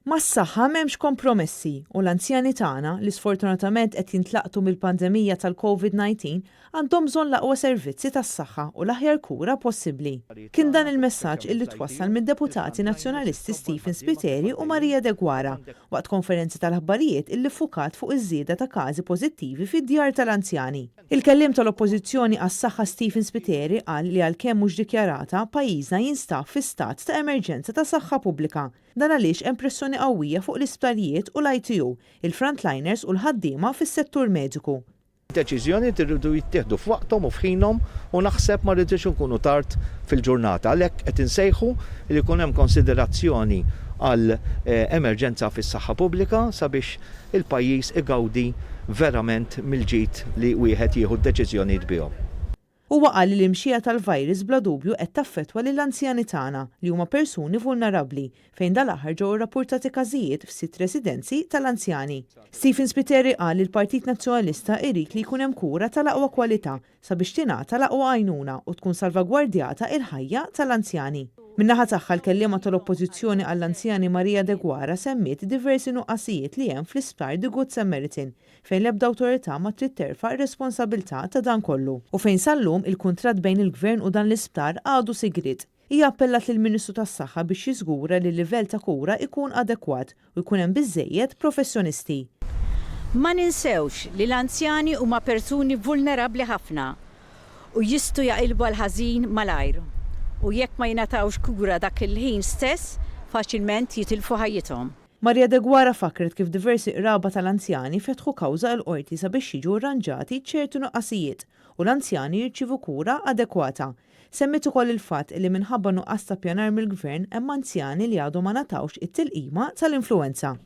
Mas-saħħa m'hemmx kompromessi u l-anzjani tagħna, li sfortunatament qed jintlaqtu mill-pandemija tal-Covid-19, għandhom bżonn l-aqwa servizzi tas-saħħa u l-aħjar kura possibbli. Kien dan il-messaġġ illi twassal mid-Deputati Nazzjonalisti Stephen Spiteri u Maria Deguara waqt konferenza tal-aħbarijiet illi ffukat fuq iż-żieda ta' każi pożittivi fid-djar tal-anzjani. Il-Kelliem tal-Oppożizzjoni għas-Saħħa Stephen Spiteri qal li għalkemm mhux dikjarata, pajjiżna jinstab fi stat ta' emerġenza ta' saħħa pubblika. Dan għaliex hemm pressjoni qawwija fuq l-isptarijiet u l-ITU, il-frontliners u l-ħaddiema fis-settur mediku. Deċiżjonijiet iridu jittieħdu f'waqthom u f'ħinhom u naħseb ma rridux inkunu tard fil-ġurnata. Għalhekk qed insejħu li jkun hemm konsiderazzjoni għal emerġenza fis-saħħa pubblika sabiex il-pajjiż igawdi verament mill-ġid li wieħed jieħu d-deċiżjonijiet bihom. Huwa qal li l-imxija tal-virus bla dubju qed taffettwa lill-anzjani tagħna li huma persuni vulnerabbli fejn dal-aħħar ġew irrappurtati każijiet f'sitt residenzi tal-anzjani. Stephen Spiteri qal li l-Partit Nazzjonalista jrid li jkun hemm kura tal-aqwa kwalità sabiex tingħata l-aqwa għajnuna u tkun salvagwardjata il-ħajja tal-anzjani. Min-naħa tagħha l-kelliema tal-Oppożizzjoni għall-Anzjani Maria Deguara semmiet diversi nuqqasijiet li hemm fl-Isptar The Good Samaritan fejn l-ebda awtorità ma trid terfa' r-responsabilità ta' dan kollu u fejn sal-lum il-kuntratt bejn il-Gvern u dan l-isptar għadu sigriet. Hija appellat lill-Ministru tas-Saħħa biex jiżgura li l-livell ta' kura jkun adekwat u jkun hemm biżżejjed professjonisti. Ma ninsewx li l-anzjani huma persuni vulnerabbli ħafna u jistgħu jaqilbu għall-ħażin malajr u jekk ma jingħatawx kura dak il-ħin stess faċilment jitilfu ħajjithom. Maria Deguara fakkret kif diversi qraba tal-anzjani fetħu kawża l-Qorti sabiex jiġu rranġati ċertu nuqqasijiet u l-anzjani jirċievu kura adekwata. Semmiet ukoll il-fatt li minħabba nuqqas ta' ppjanar mill-Gvern hemm anzjani li għadhom ma ngħatawx it-tilqima tal-influwenza.